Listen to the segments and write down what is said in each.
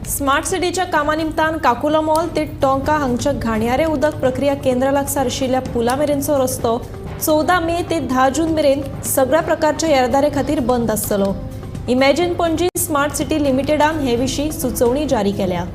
Smart सिटीच्या कामा निमतान काकुला मॉल ते टोंका हांगच्या घाणयारे उदक प्रक्रिया केंद्रा लागसार आशिल्ल्या पुला मेरेनचो रस्तो 14 मे ते 10 जून मेरेन सगळ्या प्रकारच्या येरादारी खातीर बंद आसतलो. इमॅजिन पणजी स्मार्ट सिटी लिमिटेडान हे विशीं सुचोवणी जारी केल्या.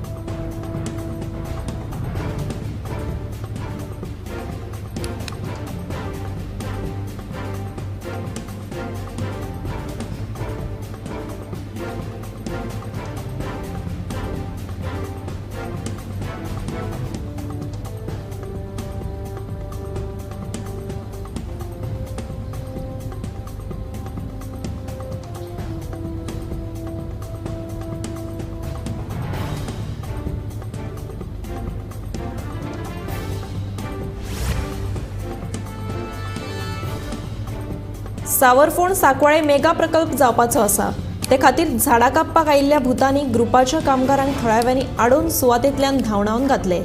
सावरफोंड साकवाळे मेगा प्रकल्प जावपाचो आसा. ते खातीर झाडां कापपाक आयिल्ल्या भूतानी ग्रुपाच्या कामगारांक थळाव्यांनी आडोवन सुवातेंतल्यान धांवडावन घातले.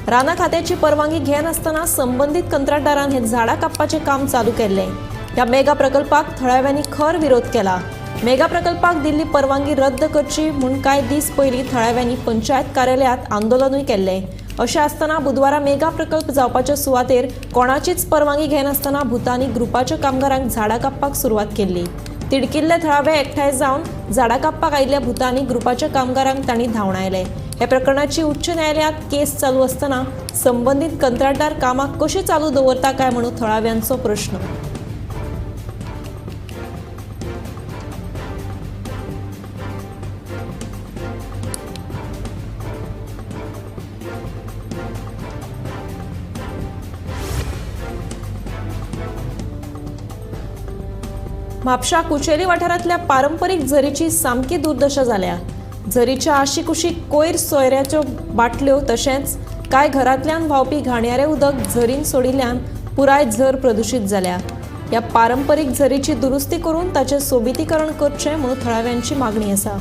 रानां खात्याची परवानगी घेनासतना संबंदीत कंत्राटदारान हें झाडां कापपाचें काम चालू केल्लें. ह्या मेगा प्रकल्पाक थळाव्यांनी खर विरोध केला. मेगा प्रकल्पाक दिल्ली परवानगी रद्द करची म्हूण कांय दीस पयलीं थळाव्यांनी पंचायत कार्यालयांत आंदोलनूय केल्लें. अशें आसतना बुधवारा मेगा प्रकल्प जावपाच्या सुवातेर कोणाचीच परवानगी घेनासतना भूतानी ग्रुपाच्या कामगारांक झाडां कापपाक सुरवात केल्ली. तिडकिल्ले थळावे एकठांय जावन झाडां कापपाक आयिल्ल्या भूतानी ग्रुपाच्या कामगारांक तांणी धांवडायले. ह्या प्रकरणाची उच्च न्यायालयांत केस चालू आसतना संबंदीत कंत्राटदार कामाक कशी चालू दवरता काय म्हणून थळाव्यांचो प्रश्न. म्हापशा कुचेली वाठारांतल्या पारंपरीक झरीची सामकी दुर्दशा जाल्या. झरीच्या आशीकुशीक कोयर सोयऱ्याच्यो बाटल्यो तशेंच कांय घरांतल्यान व्हांवपी घाणयारें उदक झरीन सोडिल्ल्यान पुराय झर प्रदुशीत जाल्या. ह्या पारंपरीक झरीची दुरुस्ती करून ताचें सोबितीकरण करचें म्हणून थळाव्यांची मागणी आसा.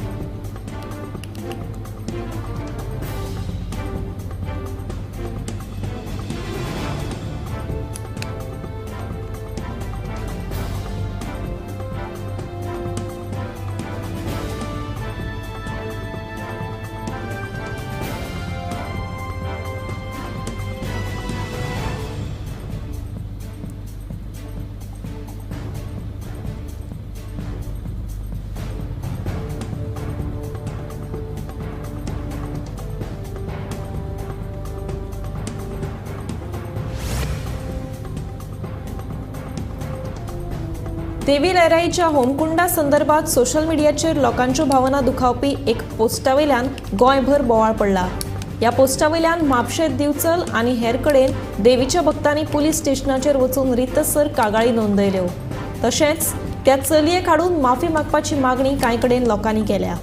देवी लयराईच्या होमकुंडा संदर्भात सोशल मिडियाचेर लोकांच्यो भावना दुखावपी एक पोस्टावयल्यान गोंयभर बोवाळ पडला. ह्या पोस्टावयल्यान म्हापशें, दिवचल आनी हेर कडेन देवीच्या भक्तांनी पुलीस स्टेशनाचेर वचून रितसर कागाळी नोंदयल्यो. तशेंच त्या चलयेक हाडून माफी मागपाची मागणी कांय कडेन लोकांनी केल्या.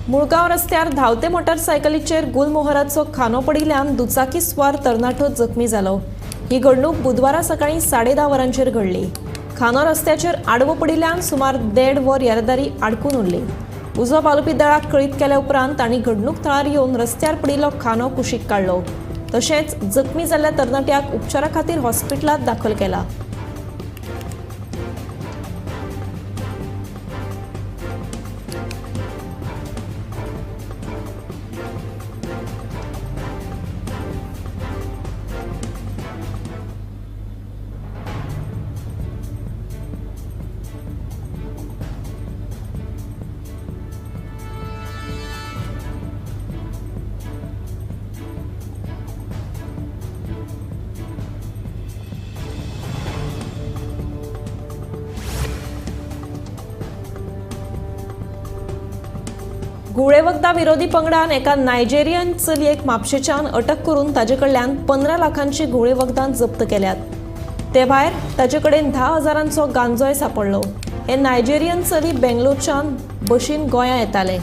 मुळगांव रस्त्यार धांवते मोटारसायकलीचेर गुलमोहराचो खांदो पडिल्ल्यान दुचाकी स्वार तरणाटो जखमी जालो. ही घडणूक बुधवारा सकाळीं 10:30 वरांचेर घडली. खांदो रस्त्याचेर आडवो पडिल्ल्यान सुमार 1.5 वर येरादारी आडकून उरली. उजो पालोवपी दळाक कळीत केल्या उपरांत तांणी घडणूक थळार येवन रस्त्यार पडिल्लो खांदो कुशीक काडलो. तशेंच जखमी जाल्ल्या तरणाट्याक उपचारा खातीर हॉस्पिटलांत दाखल केला. घुंवळे वखदां विरोधी पंगडान एका नायजेरियन चलयेक म्हापशेच्यान अटक करून ताजे कडल्यान 15 लाखांची घुंवळे वखदां जप्त केल्यात. ते भायर ताजे कडेन 10 हजारांचो गांजोय सांपडलो. हे नायजेरियन चली बेंगलोरच्यान बशीन गोंया येताले.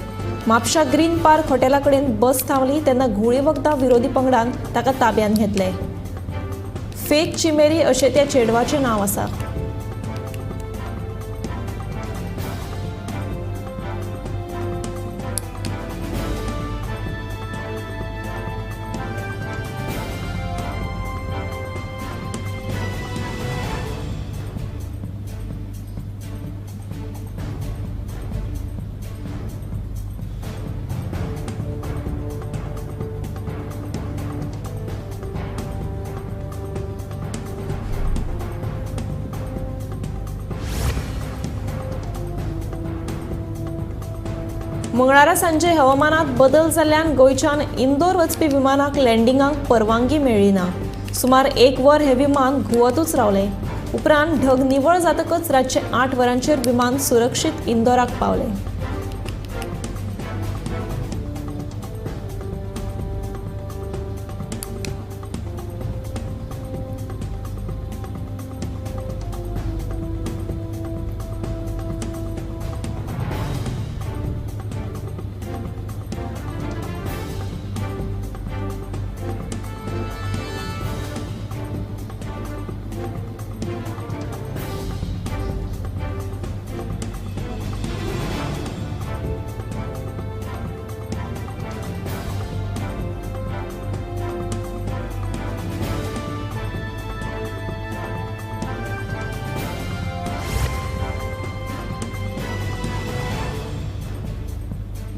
म्हापशा ग्रीन पार्क हॉटेला कडेन बस थांबली तेन्ना घुंवळे वखदां विरोधी पंगडान ताका ताब्यांत घेतले. फेक चिमेरी अशें त्या चेडवाचें नांव आसा. मंगळारा सांजे हवामानात बदल जाल्ल्यान गोंयच्यान इंदोर वचपी विमानाक लँडिंगाक परवानगी मेळ्ळी ना. सुमार 1 वर हे विमान घुंवतूच रावलें. उपरांत ढग निवळ जातकच रातचे 8 वरांचेर विमान सुरक्षीत इंदोराक पावलें.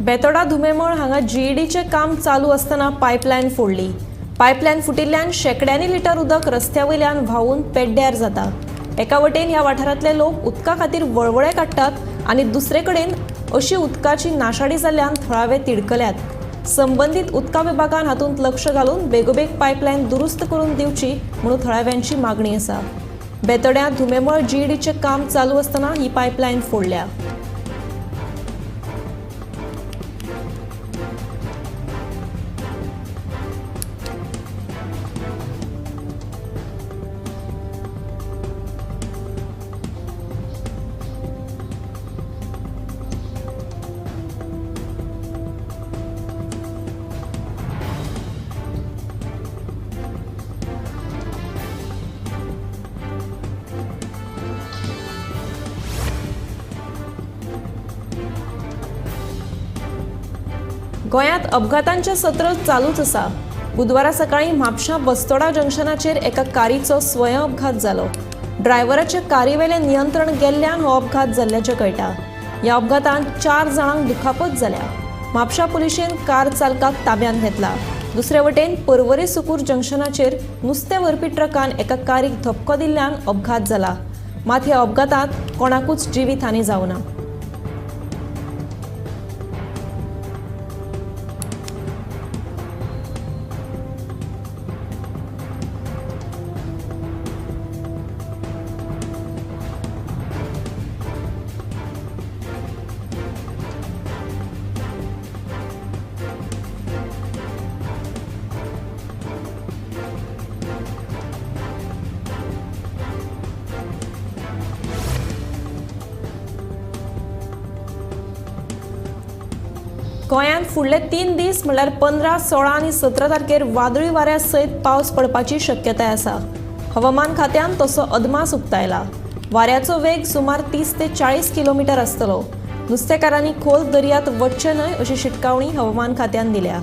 बेतोडा धुमेमळ हांगा जीईडीचें काम चालू आसतना पायपलायन फोडली. पायपलायन फुटिल्ल्यान शेंकड्यांनी लिटर उदक रस्त्या वयल्यान व्हांवून पेड्ड्यार जाता. एका वटेन ह्या वाठारांतले लोक उदका खातीर वळवळे काडटात आनी दुसरे कडेन अशी उदकाची नाशाडी जाल्ल्यान थळावे तिडकल्यात. संबंदीत उदका विभागान हातूंत लक्ष घालून बेगोबेग पायपलायन दुरुस्त करून दिवची म्हणून थळाव्यांची मागणी आसा. बेतोड्यां धुमेमळ जीईडीचें काम चालू आसतना ही पायपलायन फोडल्या. गोंयांत अपघातांचें सत्र चालूच आसा. बुधवारा सकाळीं म्हापशां बस्तोडा जंक्शनाचेर एका कारीचो स्वयं अपघात जालो. ड्रायव्हराचे कारीवेलें नियंत्रण गेल्ल्यान हो अपघात जाल्ल्याचें कळटा. ह्या अपघातांत 4 जाणांक दुखापत जाल्या. म्हापशां पुलिशेन कार चालकाक ताब्यांत घेतला. दुसरे वटेन पर्वरी सुकूर जंक्शनाचेर नुस्तें व्हरपी ट्रकान एका कारीक धपको दिल्ल्यान अपघात जाला. मात ह्या अपघातांत कोणाकूच जिवीत हानी जावना. गोंयांत फुडले 3 दीस म्हणल्यार 15, 16 आनी 17 तारखेर वादळी वाऱ्या सयत पावस पडपाची शक्यताय आसा. हवामान खात्यान तसो अदमास उक्तायला. वाऱ्याचो वेग सुमार 30 ते 40 किलोमिटर आसतलो. नुस्तेकारांनी खोल दर्यांत वचचें न्हय अशी शिटकावणी हवामान खात्यान दिल्या.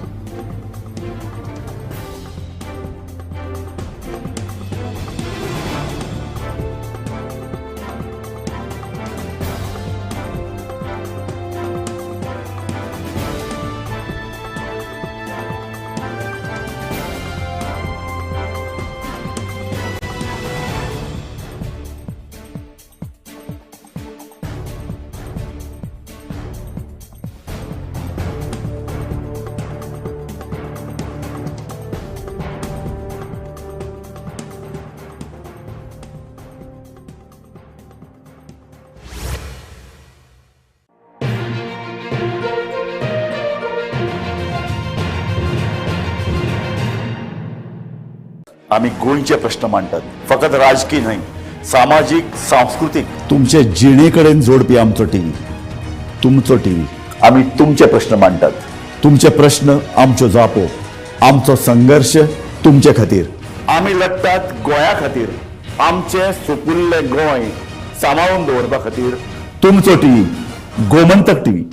आमी गोंयचे प्रश्न मांडटात, फकत राजकीय न्हय, सामाजीक, सांस्कृतीक, तुमचे जिणे कडेन जोडपी आमचो टीव्ही, तुमचो टीव्ही. आमी तुमचे प्रश्न मांडटात, तुमचे प्रश्न आमच्यो जापो, आमचो संघर्श तुमचे खातीर. आमी लडटात गोंया खातीर, आमचें सुपुल्लें गोंय सांबाळून दवरपा खातीर. तुमचो टीव्ही, गोमंतक टीव्ही.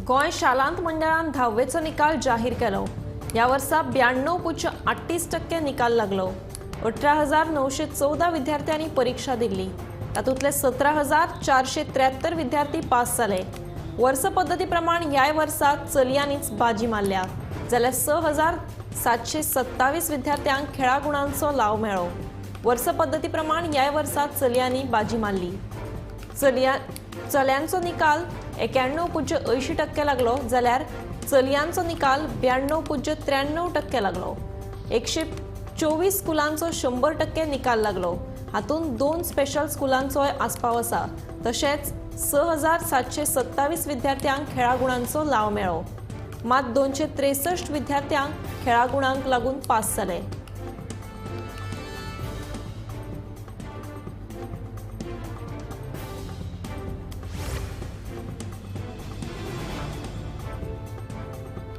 गोंय शालांत मंडळान धावेचो निकाल जाहीर केलो. ह्या वर्सा 92.38% निकाल लागलो. 18,914 विद्यार्थ्यांनी परीक्षा दिल्ली. तातूंतले 17,473 विद्यार्थी पास जाले. वर्स पद्दती प्रमाण ह्याय वर्सा चलयांनीच बाजी मारल्या, जाल्यार 6,727 विद्यार्थ्यांक खेळा गुणांचो लाव मेळ्ळो. वर्स पद्दती प्रमाण ह्याय वर्सा चलयांनी बाजी मारली. चल्यांचो निकाल 91.80% लागलो, जाल्यार चलयांचो निकाल 92.93% लागलो. 124 स्कुलांचो 100% निकाल लागलो. हातूंत 2 स्पेशल स्कुलांचोय आस्पाव आसा. तशेंच 6,727 विद्यार्थ्यांक खेळा गुणांचो लाव मेळ्ळो. मात 263 विद्यार्थ्यांक खेळा गुणांक लागून पास जाले.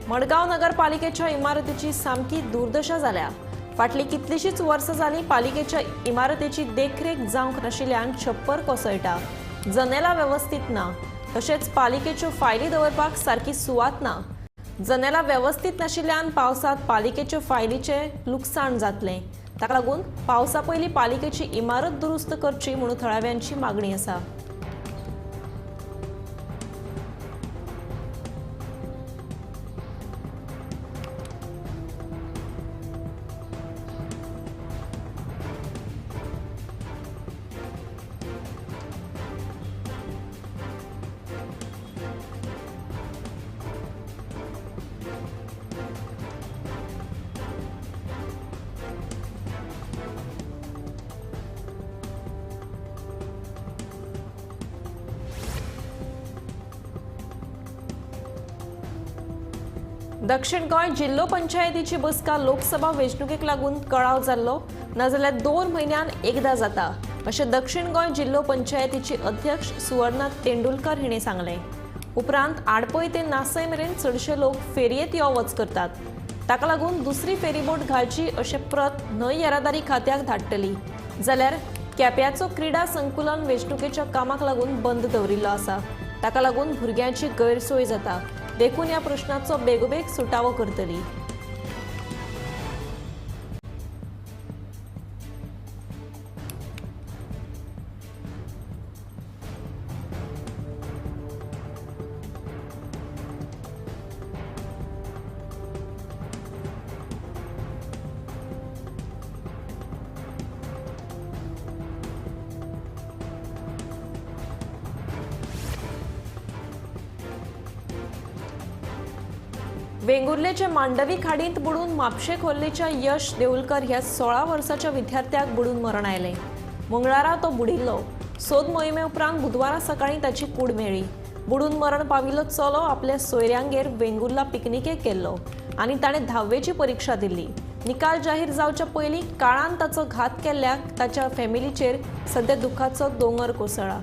मडगांव नगरपालिकेच्या इमारतीची सामकी दुर्दशा जाल्या. फाटली कितलीशीच वर्सां जालीं पालिकेच्या इमारतीची देखरेख जावंक नाशिल्ल्यान छप्पर कोसळटा, जनेलां वेवस्थीत ना, तशेंच पालिकेच्यो फायली दवरपाक सारकी सुवात ना. जनेलां वेवस्थीत नाशिल्ल्यान पावसांत पालिकेच्यो फायलीचें लुकसाण जातलें. ताका लागून पावसा पयलीं पालिकेची इमारत दुरुस्त करची म्हणून थळाव्यांची मागणी आसा. दक्षिण गोंय जिल्लो पंचायतीची बसका लोकसभा वेंचणुकेक लागून कळाव जाल्लो, नाजाल्यार 2 म्हयन्यान एकदां जाता अशें दक्षिण गोंय जिल्लो पंचायतीची अध्यक्ष सुवर्णा तेंडुलकर हिणें सांगलें. उपरांत आडपय ते नासय मेरेन चडशे लोक फेरयेंत यो वच करतात. ताका लागून दुसरी फेरीबोट घालची अशें प्रत न्हंय येरादारी खात्याक धाडटली. जाल्यार केप्याचो क्रिडा संकुलन वेंचणुकेच्या कामाक लागून बंद दवरिल्लो आसा. ताका लागून भुरग्यांची गैरसोय जाता, देखून ह्या प्रश्नाचो बेगोबेग सुटावो करतली. वेंगुर्लेचे मांडवी खाडींत बुडून म्हापशें खोर्लेच्या यश देऊलकर ह्या 16 वर्साच्या विद्यार्थ्याक बुडून मरण आयलें. मंगळारा तो बुडिल्लो. सोद मोहिमे उपरांत बुधवारा सकाळीं ताची कूड मेळ्ळी. बुडून मरण पाविल्लो चलो आपल्या सोयऱ्यांगेर वेंगुर्ला पिकनिकेक गेल्लो आनी ताणें 10वेची परिक्षा दिल्ली. निकाल जाहीर जावच्या पयलीं काळान ताचो घात केल्ल्याक ताच्या फॅमिलीचेर सद्या दुखाचो दोंगर कोसळ्ळा.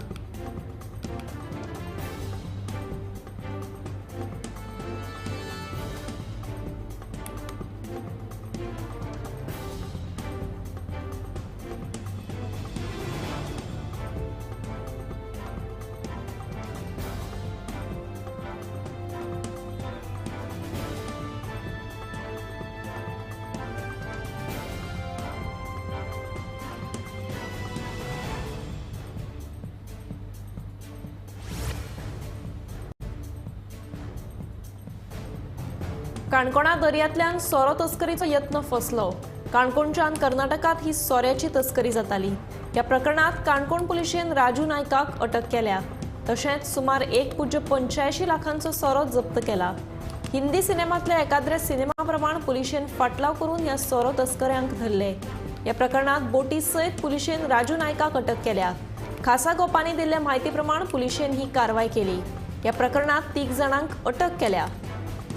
काणकोणा दर्यांतल्यान सोरो तस्करीचो यत्न फसलो. काणकोणच्यान कर्नाटकांत ही सोऱ्याची तस्करी जाताली. ह्या प्रकरणांत काणकोण पुलिशेन राजू नायकाक अटक केल्या. तशेंच सुमार 1.85 लाखांचो सोरो जप्त केला. हिंदी सिनेमांतल्या एकाद्र्या सिनेमा प्रमाण पुलिशेन फाटलाव करून ह्या सोरो तस्कऱ्यांक धरले. ह्या प्रकरणात बोटी सयत पुलिशेन राजू नायकाक अटक केल्या. खासा गोपांनी दिल्ल्या म्हायती प्रमाण पुलिशेन ही कारवाय केली. ह्या प्रकरणात 3 जाणांक अटक केल्या.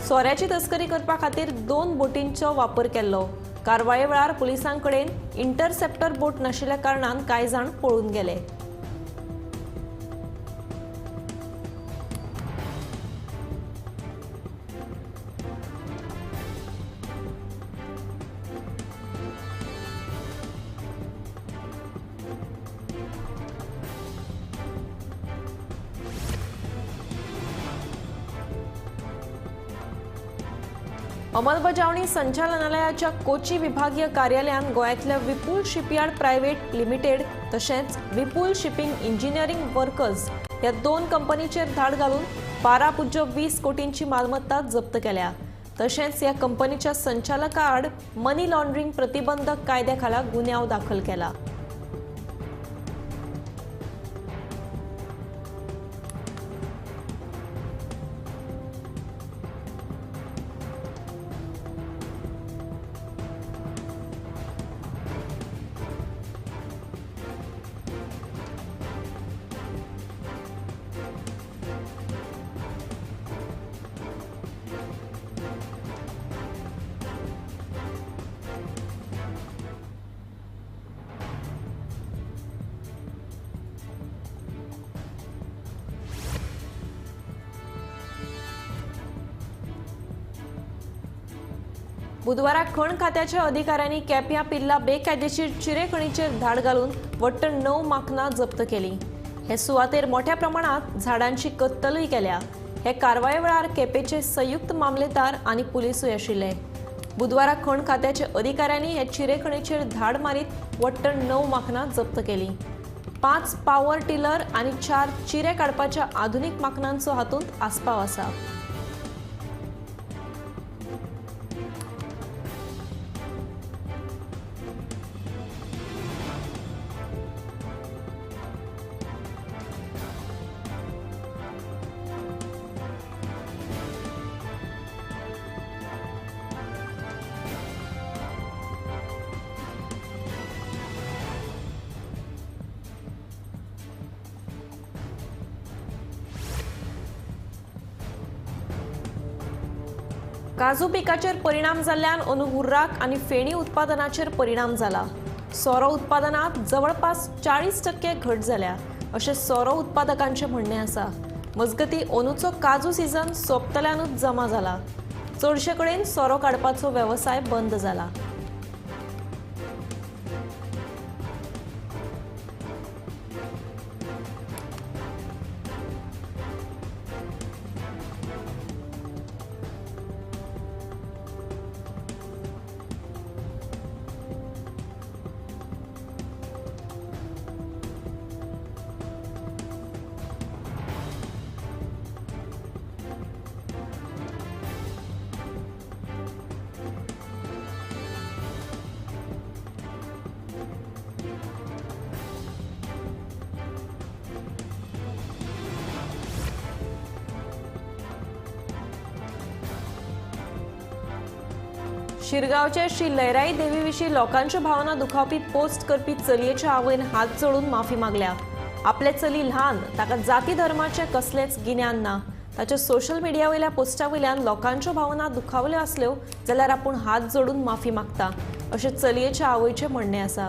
सोऱ्याची तस्करी करपा खातीर 2 बोटींचो वापर केल्लो. कारवाये वेळार पुलिसां कडेन इंटरसेप्टर बोट नाशिल्ल्या कारणान कांय जाण पळून गेले. अंमलबजावणी संचालनालयाच्या कोची विभागीय कार्यालयान गोंयांतल्या विपुल शिपयार्ड प्रायव्हेट लिमिटेड तशेंच विपुल शिपिंग इंजिनिअरिंग वर्कर्स ह्या 2 कंपनीचेर धाड घालून 12.20 कोटींची मालमत्ता जप्त केल्या. तशेंच ह्या कंपनीच्या संचालका आड मनी लॉन्ड्रिंग प्रतिबंधक कायद्या खाला गुन्यांव दाखल केला. बुधवारा खण खात्याच्या अधिकाऱ्यांनी केप्यां पिल्ला बेकायदेशीर चिरेखणीचेर धाड घालून वट्ट 9 माकनां जप्त केली. हे सुवातेर मोठ्या प्रमाणात झाडांची कत्तलूय केल्या. हे कारवाये वेळार केपेचे संयुक्त मामलेदार आनी पुलिसूय आशिल्ले. बुधवारा खण खात्याच्या अधिकाऱ्यांनी हे चिरेखणीचेर धाड मारीत वट्ट 9 माकनां जप्त केली. 5 पावर टिलर आनी 4 चिरे काडपाच्या आधुनीक माकनांचो हातूंत आस्पाव आसा. काजू पिकाचेर परिणाम जाल्ल्यान अंदू हुर्राक आनी फेणी उत्पादनाचेर परिणाम जाला. सोरो उत्पादनात जवळपास 40% घट जाल्या अशें सोरो उत्पादकांचें म्हणणें आसा. मजगतीं अंदूचो काजू सीझन सोंपतल्यानूच जमा जाला. चडशे कडेन सोरो काडपाचो वेवसाय बंद जाला. शिरगांवचे श्री लयराई देवी विशीं लोकांच्यो भावना दुखावपी पोस्ट करपी चलयेच्या आवयन हात जोडून माफी मागल्या. आपले चली ल्हान, ताका जाती धर्माचें कसलेंच गिन्यान ना. ताच्या सोशल मिडिया वयल्या पोस्टा वयल्यान लोकांच्यो भावना दुखावल्यो आसल्यो जाल्यार आपूण हात जोडून माफी मागता अशें चलयेच्या आवयचें म्हणणें आसा.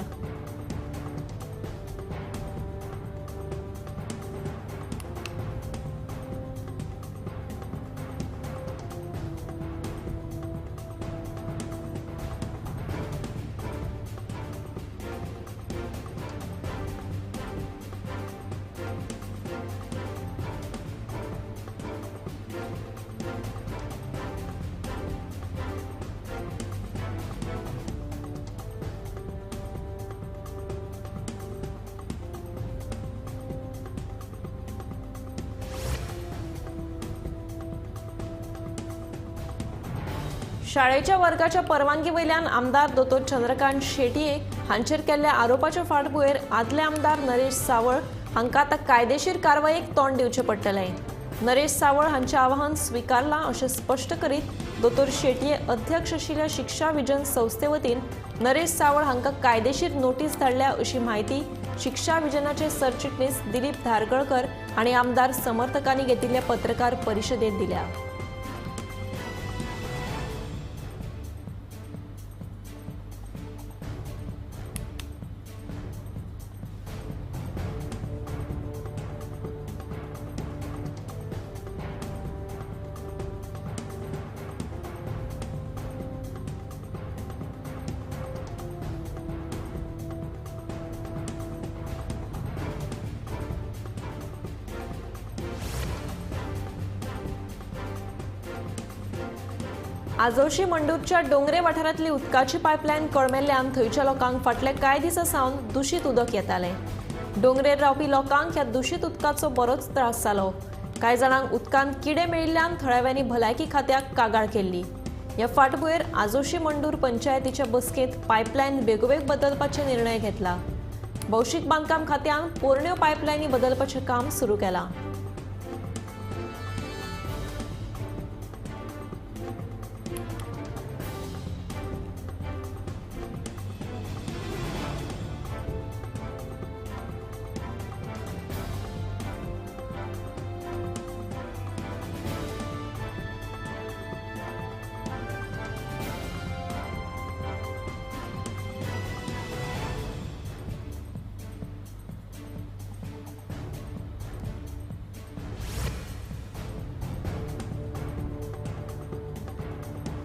शाळेच्या वर्गाच्या परवानगी वयल्यान आमदार दोतोर चंद्रकांत शेटये हांचेर केल्ल्या आरोपाच्या फाटभुंयेर आदले आमदार नरेश सावळ हांकां आतां कायदेशीर कारवायेक तोंड दिवचें पडटलें. नरेश सावळ हांचें आवाहन स्विकारलां अशें स्पश्ट करीत दोतोर शेटये अध्यक्ष आशिल्ल्या शिक्षा विजन संस्थे वतीन नरेश सावळ हांकां कायदेशीर नोटीस धाडल्या अशी म्हायती शिक्षा विजनाचे सरचिटणीस दिलीप धारगळकर हांणी आमदार समर्थकांनी घेतिल्ल्या पत्रकार परिशदेंत दिल्या. आजोशी मंडूरच्या डोंगरे वाठारांतली उदकाची पायपलायन कळमेल्ल्यान थंयच्या लोकांक फाटले कांय दिसां सावन दूषित उदक येतालें. डोंगरेर रावपी लोकांक ह्या दूषित उदकाचो बरोच त्रास जालो. कांय जाणांक उदकांत किडे मेळिल्ल्यान थळाव्यांनी भलायकी खात्याक कागाळ केल्ली. ह्या फाटभुंयेर आजोशी मंडूर पंचायतीच्या बसकेंत पायपलायन बेगोबेग बदलपाचे निर्णय घेतला. भौशीक बांदकाम खात्यान पोरण्यो पायपलायनी बदलपाचें काम सुरू केलां.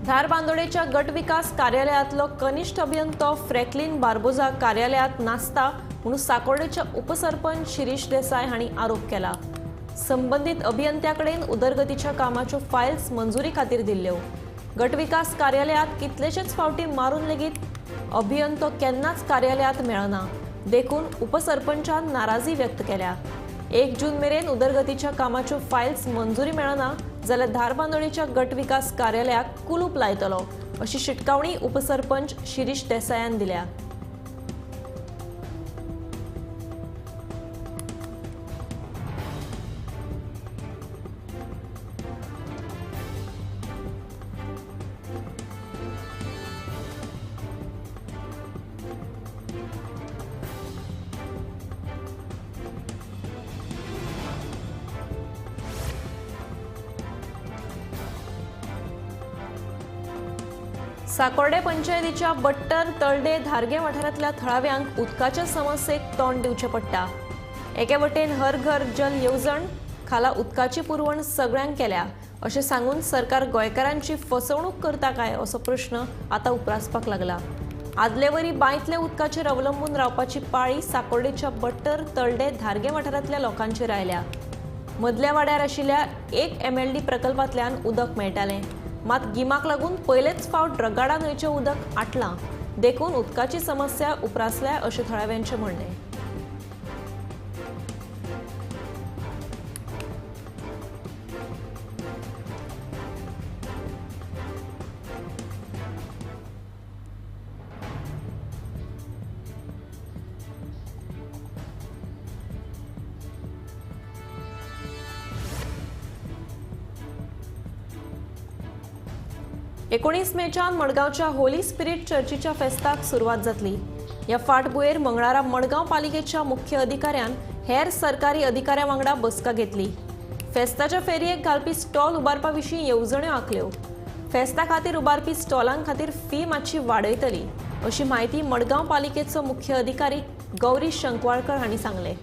धारबांदोडेच्या गट विकास कार्यालयातलो कनिष्ठ अभियंतो फ्रॅकलिन बार्बोजा कार्यालयात नासता म्हणून साकोर्डेच्या उपसरपंच शिरीष देसाय हांणी आरोप केला. संबंधित अभियंत्याकडेन उदरगतीच्या कामाच्यो फायल्स मंजुरी खातीर दिल्ल्यो. गट विकास कार्यालयात कितलेशेच फावटी मारून लेगीत अभियंतो केन्नाच कार्यालयात मेळना देखून उपसरपंचान नाराजी व्यक्त केल्या. 1 जून मेरेन उदरगतीच्या कामाच्यो फायल्स मंजुरी मेळना जाल्यार धारबांदोडेच्या गट विकास कार्यालयाक कुलूप लायतलो अशी शिटकावणी उपसरपंच शिरीष देसायान दिल्या. साकोर्डे पंचायतीच्या बट्टर तळडे धारगे वाठारांतल्या थळाव्यांक उदकाच्या समस्येक तोंड दिवचें पडटा. एके वटेन हर घर जल येवजण खाला उदकाची पुरवण सगळ्यांक केल्या अशें सांगून सरकार गोंयकारांची फसवणूक करता काय असो प्रश्न आतां उप्रासपाक लागला. आदलेवरी बांयतल्या उदकाचेर अवलंबून रावपाची पाळी साकोर्डेच्या बट्टर तळडे धारगे वाठारांतल्या लोकांचेर आयल्या. मदल्या वाड्यार आशिल्ल्या 1 MLD प्रकल्पांतल्यान उदक मेळटालें. मात गिमाक लागून पयलेच फावट रगाडा न्हंयचें उदक आटलां देखून उदकाची समस्या उप्रासल्या अशें थळाव्यांचें म्हणणें. एकोणीस मेच्यान मडगांवच्या होली स्पिरीट चर्चीच्या फेस्ताक सुरवात जातली. ह्या फाटभुंयेर मंगळारा मडगांव पालिकेच्या मुख्य अधिकाऱ्यान हेर सरकारी अधिकाऱ्यां वांगडा बसका घेतली. फेस्ताच्या फेरयेक घालपी स्टॉल उबारपा विशीं येवजण्यो आंखल्यो. फेस्ता खातीर उबारपी स्टॉलां खातीर फी मातशी वाडयतली अशी म्हायती मडगांव पालिकेचो मुख्य अधिकारी गौरी शंकवाळकर हांणी सांगलें.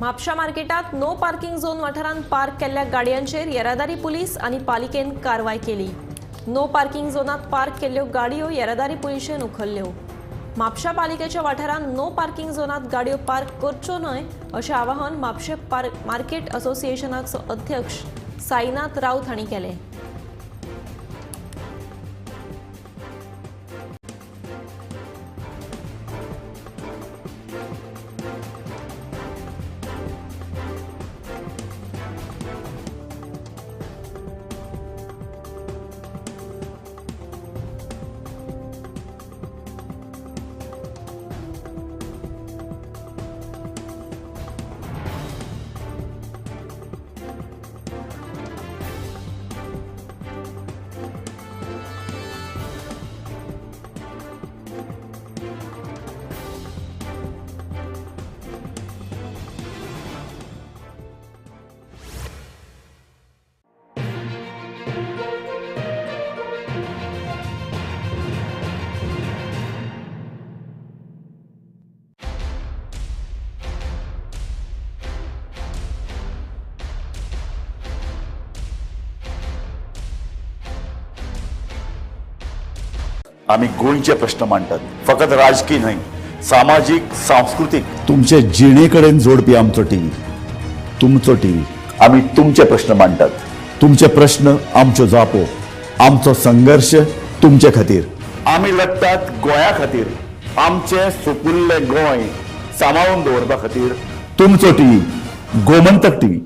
म्हापशा मार्केटात नो पार्किंग झोन वाठारांत पार्क केल्ल्या गाडयांचेर येरादारी पुलीस आनी पालिकेन कारवाय केली. नो पार्किंग झोनात पार्क केल्ल्यो गाडयो येरादारी पुलिशेन उखल्ल्यो. म्हापशा पालिकेच्या वाठारांत नो पार्किंग झोनात गाडयो पार्क करच्यो न्हय अशें आवाहन म्हापशें मार्केट असोसिएशनाचो अध्यक्ष साईनाथ राऊत हांणी केलें. आमी गोंयचे प्रश्न मांडटात, फकत राजकी न्हय, सामाजीक, सांस्कृतीक, तुमचे जिणे कडेन जोडपी आमचो टीव्ही, तुमचो टीव्ही. आमी तुमचे प्रश्न मांडटात, तुमचे प्रश्न आमच्यो जापो, आमचो संघर्श तुमचे खातीर. आमी लडटात गोंया खातीर, आमचें सुपुल्लें गोंय सांबाळून दवरपा खातीर. तुमचो टीव्ही, गोमंतक टीव्ही.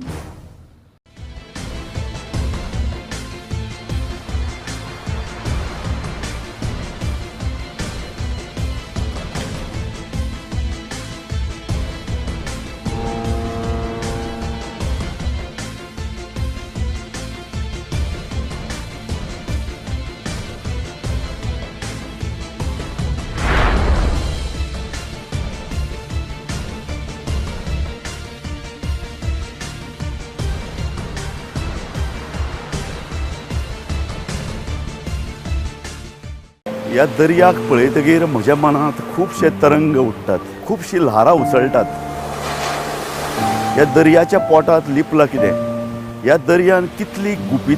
ह्या दर्याक पळयतगीर म्हज्या मनांत खुबशे तरंग उठ्ठात, खुबशीं ल्हारां उसळटात. ह्या दर्याच्या पोटांत लिपलां कितें? ह्या दर्यान कितली गुपीत